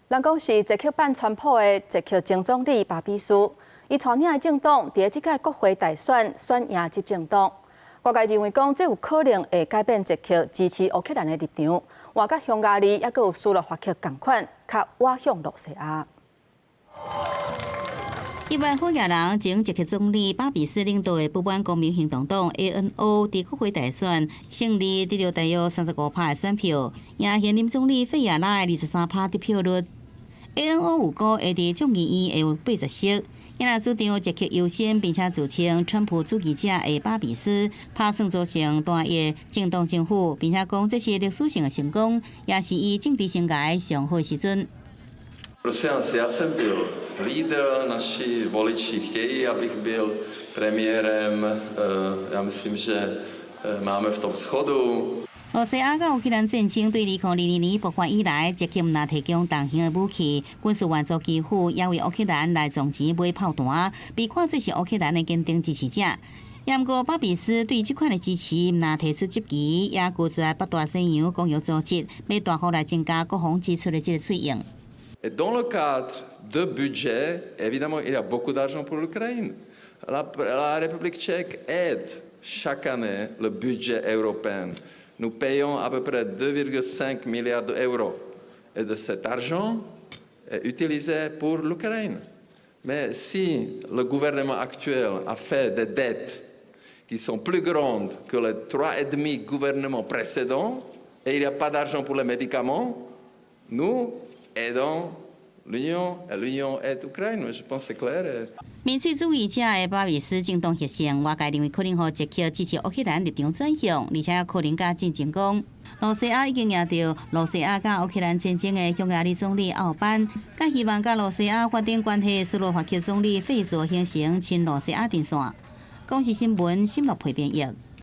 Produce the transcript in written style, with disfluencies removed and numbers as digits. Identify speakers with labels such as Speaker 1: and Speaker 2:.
Speaker 1: 人講是捷克版川普的捷克前總理巴比斯，伊帶領的政黨佇這屆國會大選選贏執政黨。外界認為講，這有可能會改變捷克支持烏克蘭的立場，換佮匈牙利猶閣有斯洛伐克仝款，較倚向露西亞。
Speaker 2: 一萬好額人前捷克總理巴比斯領導的不滿公民行動黨 ANO 佇國會大選勝利，得著大約35%的選票，贏現任總理費亞拉的23%得票率。ANO 預估會佇眾議院會有80席。因若主張捷克優先，並且自稱川普主義者的巴比斯，拍算組成單一政黨政府，並且講這是歷史性的成功，也是伊政治生涯上好的時陣。
Speaker 3: Prosím vás, já jsem byl lídr, naši voliči chtějí, abych byl premiérem. Já myslím, že máme v tom shodu.
Speaker 2: 露西亞佮烏克蘭戰爭對2022年爆發以來，捷克毋但提供重型的武器、軍事援助基輔，也為烏克蘭來募錢買炮彈，被看做是烏克蘭的堅定支持者。毋過巴比斯對這款的支持，毋但提出質疑，也拒絕北大西洋公約組織欲大幅來增加國防支出的這個費用。
Speaker 3: Et dans le cadre de budget, évidemment, il y a beaucoup d'argent pour l'Ukraine. La République tchèque aide chaque année le budget européen. Nous payons à peu près 2,5 milliards d'euros. Et de cet argent est utilisé pour l'Ukraine. Mais si le gouvernement actuel a fait des dettes qui sont plus grandes que les 3,5 gouvernements précédents, et il n'y a pas d'argent pour les médicaments, nous aidons l'Union et l'Union aide l'Ukraine. Je pense que c'est clair.
Speaker 2: 民粹主義者的巴比斯政黨獲勝，外界認為可能予捷克支持烏克蘭立場轉向，而且可能佮進前講，露西亞已經贏著露西亞佮烏克蘭戰爭的匈牙利總理奧班，佮希望佮露西亞發展關係的斯洛伐克總理費佐形成親露西亞陣線。公視新聞，新樂培編譯。